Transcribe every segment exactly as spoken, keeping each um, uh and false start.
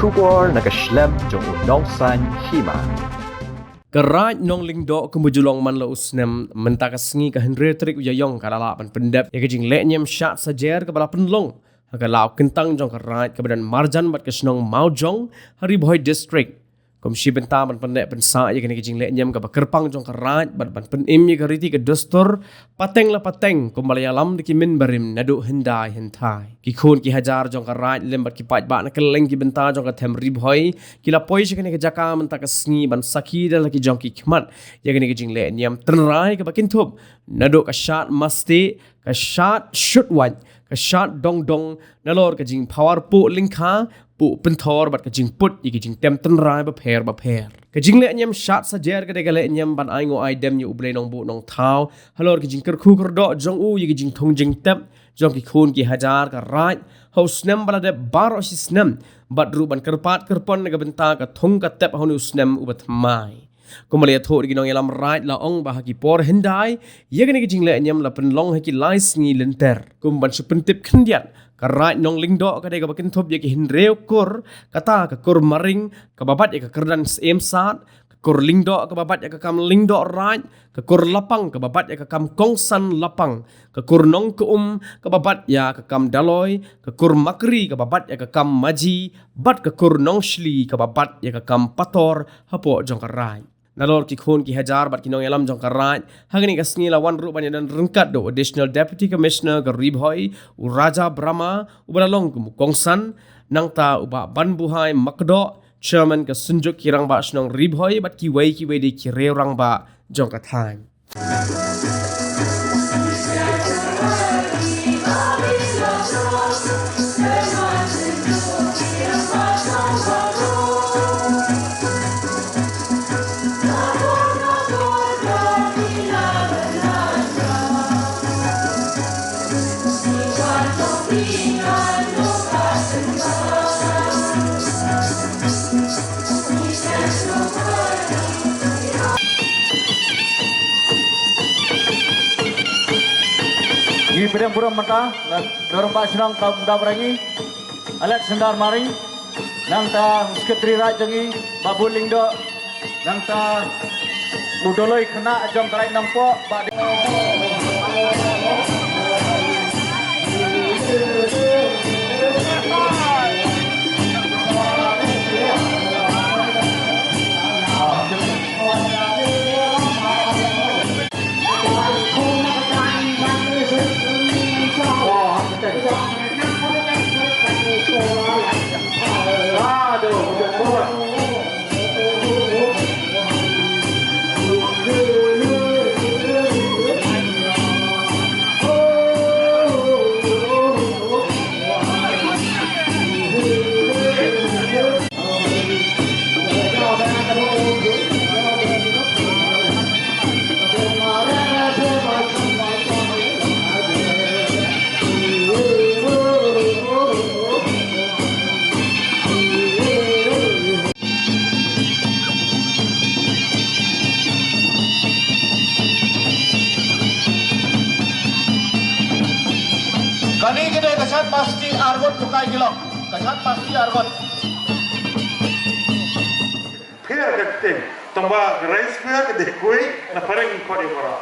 Khubor na ka shlem jong u Nongsaiñ Hima. Ka Raid Nonglingdoh kumba ju long man la u snem, mynta ka sngi ka hynriew tarik u Ïaïong ka la lah ban pyndep ïa ka jingleh niam shad sajer kaba la pynlong ha ka law kyntang jong ka Raid kaba don marjan bad ka shnong Mawjong ha Ri Bhoi District. Kum shi bynta ban pyndep pynsah ïa kane ka jingleh niam kaba kyrpang jong ka Raid bad ban pynim ïa ka riti ka dustur pateng la pateng kumba la ïalam da ki mynbarim naduh hyndai hynthai. Ki khun ki hajar jong ka Raid lem bad ki paidbah na kylleng ki bynta jong ka them Ri Bhoi ki la poi sha kane ka jaka mynta ka sngi ban sakhi da la ki jong ki khmat ïa kane ka jingleh niam tynrai kaba kynthup naduh ka shad masteh, ka shad shut wait, ka shad dong dong, nalor ka jingpawar puh lyngkha, puh pynthor bad ka jingput ïa ki jingtem tynrai bapher bapher. Ka jingleh niam shad sajer ka dei ka leh niam ban ai nguh ai dem ïa U Blei Nongbuh Nongthaw halor ka jingkyrkhu kyrdoh jong u ïa ka jingthung jingtep jong ki khun ki hajar ka Raid ha u snem ba la dep baroh shi snem, bad ruh ban kyrpad kyrpon na ka bynta ka thung ka tep ha une u snem uba thymmai. Kumba la ïathuh da ki nongïalam Raid la ong ba ha ki por hyndai ïa kane ka jingleh niam la pynlong ha ki lai sngi lynter. Kum ban shu pyntip khyndiat, ka Raid Nonglingdoh ka dei kaba kynthup ïa ki hynriew kur, kata ka kur Maring kaba bat ïa ka kyrdan Syiem Sad, ka kur Lyngdoh kaba bat ïa ka kam Lyngdoh Raid, ka kur Lapang kaba bat ïa ka kam Kongsan Lapang, ka kur Nongkyum kaba bat ïa ka kam Daloi, ka kur Makri kaba bat ïa ka kam Maji, bad ka kur Nongshli kaba bat ïa ka kam Pator hapoh jong ka Raid. Nalor ki khun ki hajar bad ki nongïalam jong ka Raid ha kane ka sngi la wan ruh ban ïadon ryngkat da u Additional Deputy Commissioner ka Ri Bhoi, u Raja Brahma, uba la long kum u kongsan, nangta u Bah Banbuhai Makdoh, Chairman ka Synjuk ki Rangbah Shnong Ri Bhoi bad kiwei kiwei de ki riew rangbah jong ka thaiñ. Ngi pdiang burom mynta na u Rangbah Shnong ka Umdaw Rangi, Alexander Maring, nangta u Secretary Raid jong ngi, Bah Bun Lyngdoh, nangta u Doloi Khynnah jong ka Raid Nongpoh, Bah Kane ka dei ka chat pasti arngut, lukai ki long. Ka chat pasti arngut. Pher ka ktien. Tangba rice pher ka dei kawei na phareng ngi khot ïa baroh.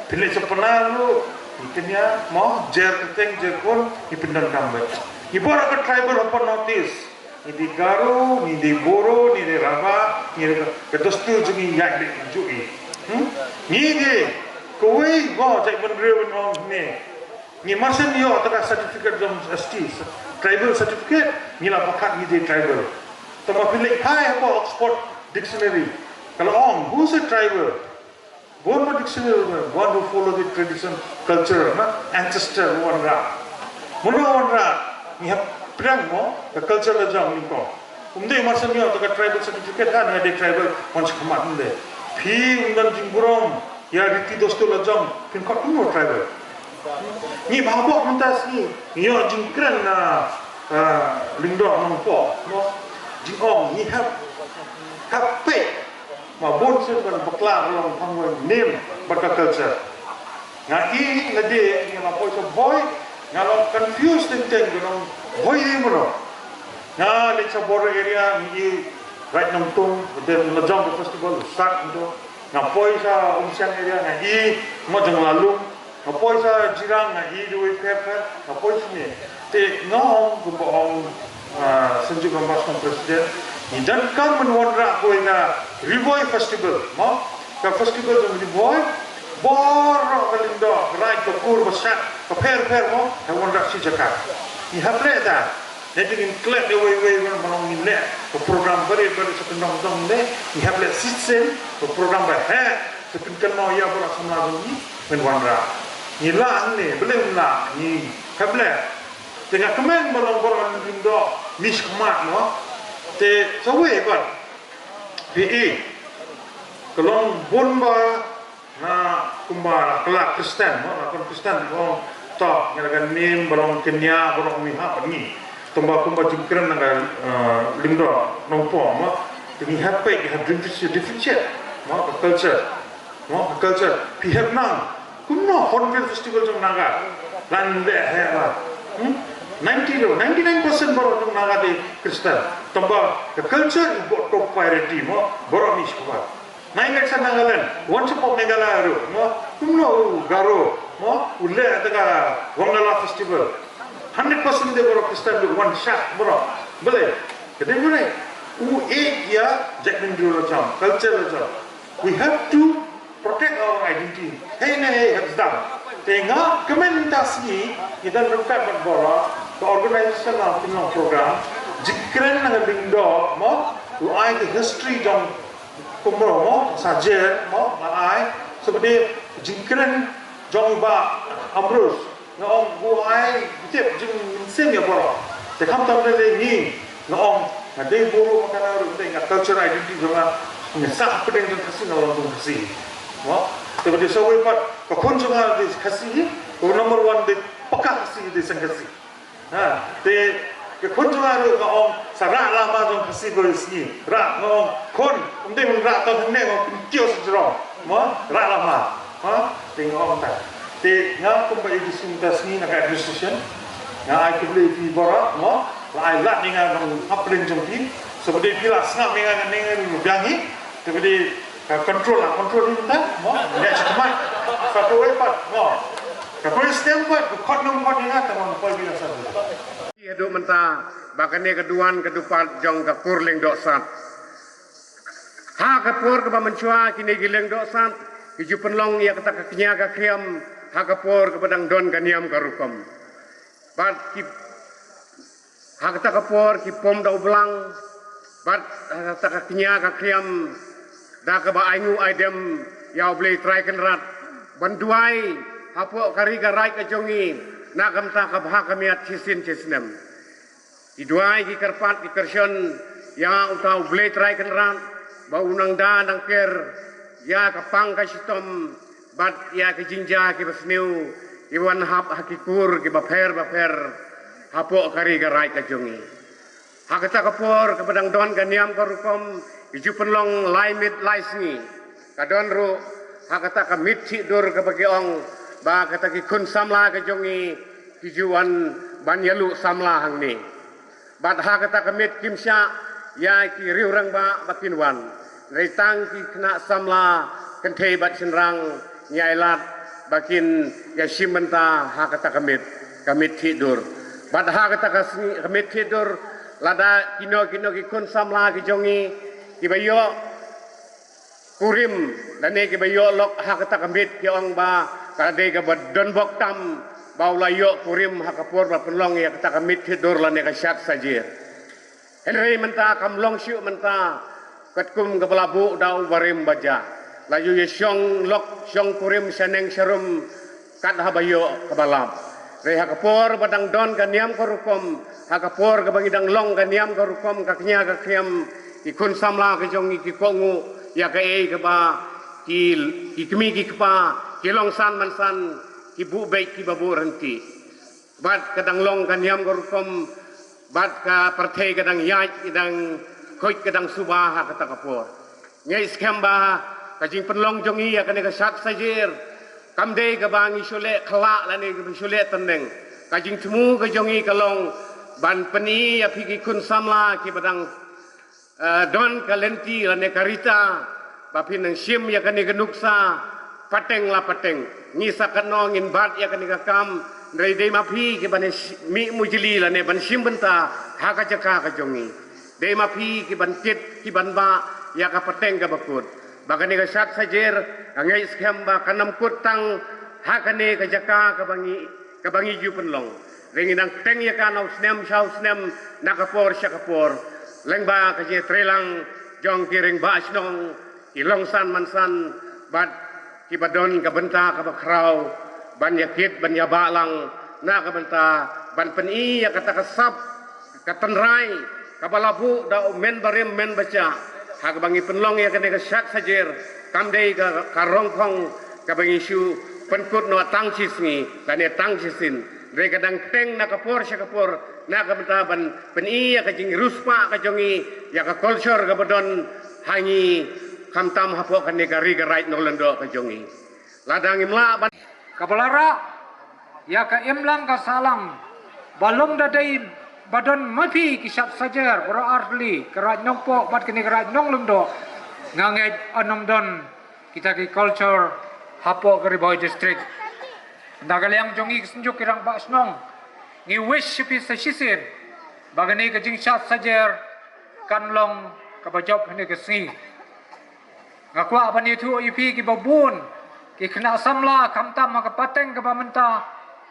Phin leit sha Pnar ruh, ngi kynja mo, jer kyrteng jer khun, ngi pyndonkam beit. Ngi baroh ka tribal hapoh North East. Ngi dei Garo, ngi dei Boro, ngi dei Rabah, ngi dei ka, ka dustur jong ngi ïaid beit juh ïa. Hmm? Ngi dei kawei, mo, jaitbynriew ban ong ne. Ngi mar shen ïoh kata ka certificate jong S T, tribal certificate, ngi la pyrkhat ngi dei tribal. Tangba phi leit phai hapoh Oxford Dictionary, ka la ong, who's a tribal? Bun ba dictionary, one who follow the tradition, culture, na, ancestor, wanrah. Mano wanrah, ngi hap pdiang mo ka culture la jong ngi ko. Um dei mar shen ïoh kata ka tribal certificate, ha, nga dei tribal, wan shakhmat, um dei. Phi, um don jingburom ïa riti dustur la jong, phin khot kumno tribal? Ngi bhaboh mynta sngi ngi ïoh jingkren na, ah, Lyngdoh Nongpoh, mo. Jingong ngi hap, hap peit. Ma bun sien ban bakla ka long tang wei nim bad ka culture. Nga i nga dei nga la poi sha Bhoi, nga long confused teng teng ka long Bhoi ïa mano. Nga leit sha border area, nga i Raid Nongtung, te la jong ka festival, sak nto. Nga poi sha Umsiang area, nga i, mo jong la lum. Nga poi sha Jirang, nga i dawei pher pher, nga poi shane. Te nga ong, kumba ong, ah, Sanju Gambas, president. Ngi donkam ban wanrah kawei ka Ri Bhoi Festival, mo? Ka festival jong Ri Bhoi, baroh ka lyngdoh, ka raid, ka kur, ka shat, ka pher pher, mo? Ka wanrah shi jaka. Ngi hap leh ta. Hynrei ngin klet ïa wei wei ban ban ngin leh ka program barit barit sa pyndonkam leh, ngi hap leh shisien ka program ba heh sa pynkynmaw ïa baroh samla jong ngi ban wanrah. Ngi lah hangne, balei ngim lah, ngi hap leh. Te nga kmen ba long baroh lyngdoh, mih khmat mo. Te sa wei pat. Phi i, ka long bun ba na kumba la kylla Khristan, mo, la khun Khristan, long to, nga la ka nim, ba long kñia, ba long mihap, ngi. Tangba kumba jingkren na ka, eh, lyngdoh Nongpoh, mo, te ngi hap peit, ngi hap differentiate, differentiate, mo, ka culture, mo, ka culture, phi hap nang, kumno Hornbill Festival jong Naga, lan leh heh la, hmm? Ninety lo, ninety-nine percent baroh jong Naga dei Khristan, tangba ka culture i bok top priority, mo, baroh mih khmat. Nine election Nagaland, wan sha pop Meghalaya ruh, mo, kumno u Garo, mo, u leh da ka Wangala Festival. Hundred percent de baroh Khristan ruh wan shah baroh. Balei? Ka dei balei? U ïeit ïa jaitbynriew la jong, culture la jong. We have to protect our identity. Hei ne hei hep sdang. Te nga kmen mynta sngi, ngi dang ryngkat bad baroh ka organization, la pynlong program jingkren na ka lyngdoh, mo, u ai ka history jong kumno, mo, Sajer, mo, nga ai. Sa ba dei jingkren jong Bah Ambrose, nga ong u ai tip jingmynsiem ïa baroh. Te khamtam lei lei ngi, nga ong nga dei Boro, ma kana ruh dei, nga culture identity jong nga, nga sah pdeng jong Khasi, nga long jong Khasi, mo. Te ba dei sa wei pat, ka khun jong nga dei Khasi, ka number one dei paka Khasi, dei seng Khasi. Ha, te, ka khun jong nga ruh nga ong, sa rah lama jong Khasi ko sngi. Rah, nga ong, khun, ym dei ban rah tang hangne, nga ong, pynkiew sa jrong. Mo, rah lama. Ha, te nga ong ta. Te nga kumba A D C mynta sngi na ka administration, nga ai khublei phi baroh, mo, la ai lad ïa nga ban hap pdeng jong phi. Sa ba dei phi la sngap ïa nga, nga, nga, nga biang hi. Te ba dei ka control, la control hi mynta, mo, ïa shi khmat. Sa kawei pat, mo. Ka kawei stem pat, ka khot nong khot ïa nga, te mo, poi phi la sa. Haduh mynta ba kane ka duwan ka dupat jong ka Kur Lyngdoh Sat. Ha ka por kaba mynshuwa kine ki lyngdoh sat ki ju pynlong ïa kata ka kñia ka khriam ha ka por kaba dang don ka niam ka rukom. Bad ki, ha kata ka por ki pom da u blang, bad ha kata ka kñia ka khriam da kaba ainguh aidem ïa U Blei Trai Kynrad ban duwai hapoh ka ri ka raid ka jong ngi na ka bynta ka bha ka miat shisien shisnem. Ki duwai, ki kyrpad, ki kyrshan ïa uta U Blei Trai Kynrad ba un nang da nang ker ïa ka pang ka shitom bad ïa ki jingjia kiba sniew kiba wan hap ha ki kur kiba pher ba pher hapoh ka ri ka raid ka jong ngi. Ha kata ka por kaba dang don ka niam ka rukom, ki ju pynlong lai miet lai sngi. Ka don ruh ha kata ka miet thik dur kaba ki ong ba kata ki khun samla ka jong ngi ki ju wan ban ïaluh samla hangne. Bad ha kata ka miet kim shah ïa ki riew rangbah ba kin wan. Hynrei tang ki khynnah samla kynthei bad shynrang ngi ai lad ba kin ïashim bynta ha kata ka miet, ka miet thik dur. Bad ha kata ka sngi, ka miet thik dur, lada kino kino ki khun samla ki jong ngi kiba ïoh kurim, lane kiba ïoh lok ha kata ka miet ki ong ba ka dei kaba don bok tam ba u la ïoh kurim ha ka por ba pynlong ïa kata ka miet thik dur lane ka shad sajer. Hynrei mynta kam long shuh mynta katkum kaba la buh da u barim ba jah. La ju ïa shong lok shong kurim shaneng sharum kat haba ïoh kaba lap. Hynrei ha ka por ba dang don ka niam ka rukom, ha ka por kaba ngi dang long ka niam ka rukom, ka kñia ka khriam, ki khun samla ka jong ngi ki kohnguh ïa kaei kaba ki, ki kmie ki kpa ki long san man san, ki buh beit kiba buh rynti. Bad ka dang long ka niam ka rukom, bad ka pyrthei ka dang ïaid, ka dang khuid, ka dang suba ha kata ka por. Ngi skhem ba ka jingpynlong jong ngi ïa kane ka shad sajer kam dei kaba ngi shu leh khlak lane kaba shu leh tneng. Ka jingthmu ka jong ngi ka long Ban pyni ïa phi ki khun samla kiba dang, eh, don ka lynti lane ka rita ba phin nang shim ïa kane ka nuksa pateng la pateng. Ngi sa katno ngin bat ïa kane ka kam, hynrei dei ma phi kiban mih mujli lane ban shim bynta ha ka jaka ka jong ngi. Dei ma phi kiban kit kiban bah ïa ka pateng kaba kut. Ba kane ka shad sajer, nga ngeit skhem ba kan ym kut tang ha kane ka jaka kaba ngi, kaba ngi ju pynlong. Hynrei ngi dang teng ïa ka na u snem sha u snem, na ka por sha ka por. Lyngba ka jingtreilang jong ki rangbah shnong, ki longsan mansan bad kiba don ka bynta kaba khraw ban ïa kit ban ïa bah lang, na ka bynta ban pyni ïa kata ka sap ka tynrai kaba la buh da u men barim men bajah. Ha kaba ngi pynlong ïa kane ka shad sajer, kam dei ka, ka rongphong kaba ngi shu pynkut noh tang shi sngi lane tang shi sien, hynrei ka dang teng na ka por sha ka por, na ka bynta ban pyni ïa ka jingriewspah ka jong ngi ïa ka culture kaba don ha ngi, khamtam hapoh kane ka ri ka raid nonglyngdoh ka jong ngi. Lada ngim lah ban kaba la rah ïa ka imlang ka sahlang ba long da dei ba don ma phi ki shad sajer baroh artylli, ka raid nongpoh bad kane ka raid nonglyngdoh. Nga ngeit yn ym don kita ki culture hapoh ka Ri Bhoi District. Na ka liang jong ngi ki synjuk ki rangbah shnong, ngi wish ïa phi sa shisien ba kane ka jingshad sajer kan long kaba jop ha kane ka sngi. Nga kwah ban ïathuh ïa phi kiba bun ki khynnah samla, khamtam ha ka pateng kaba mynta,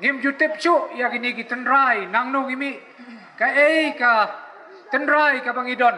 ngim ju tip shuh ïa kine ki tynrai, nangno ngi mih, kaei ka tynrai kaba ngi don,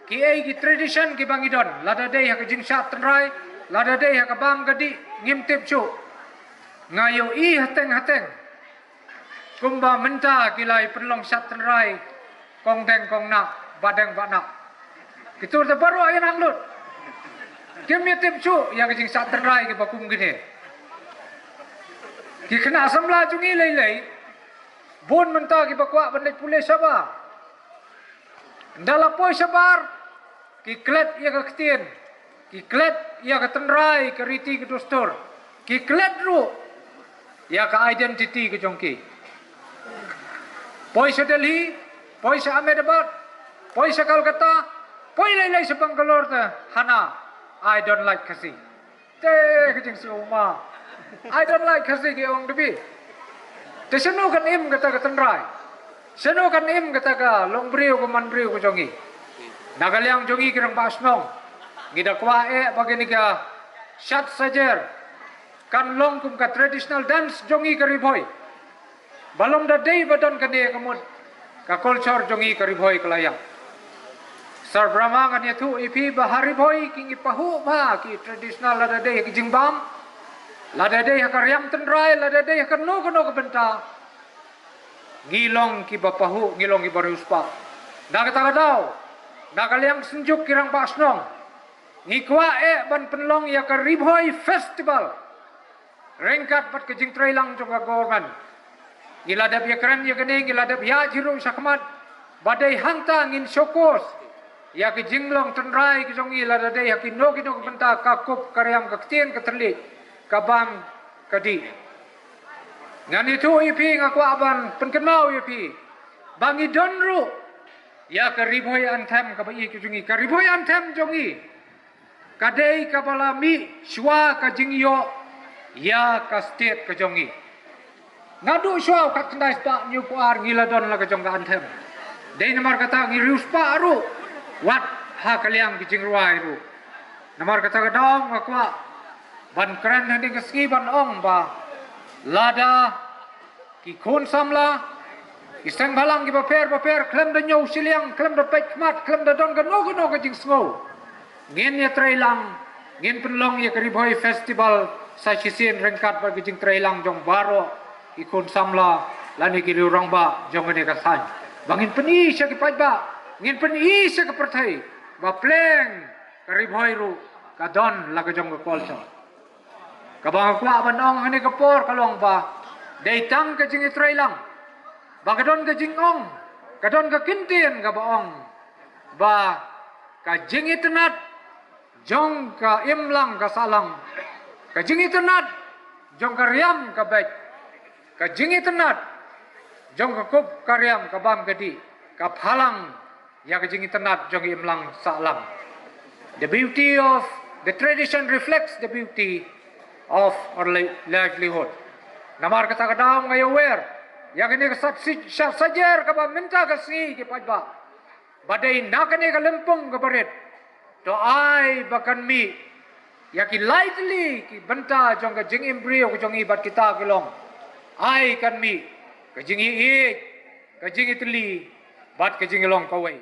kiei ki tradition kiba ngi don, lada dei ha ka jingshad tynrai, lada dei ha ka bam ka dih, ngim tip shuh. Nga ïohi hateng hateng kumba mynta ki la ïa pynlong shad tynrai, kong deng kong nah, bah deng bah nah. Kito te baroh ïa nang lut. Kim ïa tip shuh ïa ka jingshad tynrai kiba kum kine. Ki khynnah samla jong ngi lei lei, bun mynta kiba kwah ban leit pule shabar. Ynda la poi shabar, ki klet ïa ka ktien, ki klet ïa ka tynrai, ka riti ka dustur, ki klet ruh ïa ka identity ka jong ki. Poi sha Delhi, poi sha Ahmedabad, poi sha Kolkata, poi lei lei sha Bangalore te, hana, "I don't like Khasi." Te ka jingsngew ma, "I don't like Khasi," ki ong da phi. Te shano kan im kata ka tynrai? Shano kan im kata ka longbriew ka manbriew ka jong ngi? Na ka liang jong ngi ki rangbah shnong, ngi da kwah eh ba kane ka shad sajer kan long kum ka traditional dance jong ngi ka Ri Bhoi. Ba long da dei ba don kane ka mut ka culture jong ngi ka Ri Bhoi ka la ïap. Sir Brahma, ngan ïathuh ïa phi ba ha Ri Bhoi ki ngi pahuh bha ki traditional, lada dei ha ki jingbam, lada dei ha ka riam tynrai, lada dei ha kano kano ka bynta, ngi long kiba pahuh, ngi long kiba riewspah. Na kata ka daw, na ka liang synjuk ki rangbah shnong, ngi kwah eh ban pynlong ïa ka Ri Bhoi Festival ryngkat bad ka jingtreilang jong ka government. Ngi la dep ïakren ïa kane, ngi la dep ïaid hi ruh shakhmat ba dei hangta ngin showcase ïa ka jinglong tynrai ka jong ngi, lada dei ha kino kino ka bynta, ka kup, ka riam, ka ktien, ka thylliej, ka bam, ka dih. Ngan ïathuh ïa phi, nga kwah ban pynkynmaw ïa phi ba ngi don ruh ïa ka Ri Bhoi Anthem kaba ïeit ka jong ngi. Ka Ri Bhoi Anthem jong ngi ka dei kaba la mih shuwa ka jingïoh ïa ka state ka jong ngi. Naduh shuwa u khatkhyndai spah hynñiewphew ar ngi la don la ka jong ka anthem. Dei namar kata ngi riewspah ruh wat ha ka liang ka jingrwai ruh. Namar kata ka daw nga kwah ban kren ha kane ka sngi ban ong ba lada ki khun samla, ki seng bhalang kiba pher bapher, khlem da ñiew shiliang, khlem da peit khmat, khlem da don kano kano ka jingsngew, ngin ïatreilang, ngin pynlong ïa ka Ri Bhoi Festival sa shisien ryngkat bad ka jingtreilang jong baroh ki khun samla lane ki riew rangbah jong kane ka thaiñ. Ba ngin pyni sha ki paidbah, ngin pyni sha ka pyrthei ba pleng ka Ri Bhoi ruh ka don la ka jong ka culture. Kaba nga kwah ban ong ha kane ka por ka long ba dei tang ka jingïatreilang ba ka don ka jingong, ka don ka kyntien kaba ong ba ka jingitynnad jong ka imlang ka sahlang, ka jingitynnad jong ka riam ka beit, ka jingitynnad jong ka kup ka riam, ka bam ka dih, ka phalang ïa ka jingitynnad jong i imlang sahlang. The beauty of the tradition reflects the beauty of our li- livelihood. Namar kata ka daw nga ïawer ïa kane ka sat si- sha- sajer kaba mynta ka sngi ki paidbah, ba dei na kane ka lympung kaba rit, to ai ba kan mih ïa ki lai tylli ki bynta jong ka jingim briew ka jong i bad kita ki long. Ai kan mih ka jingïeit, ka jingïatylli bad ka jinglong kawei.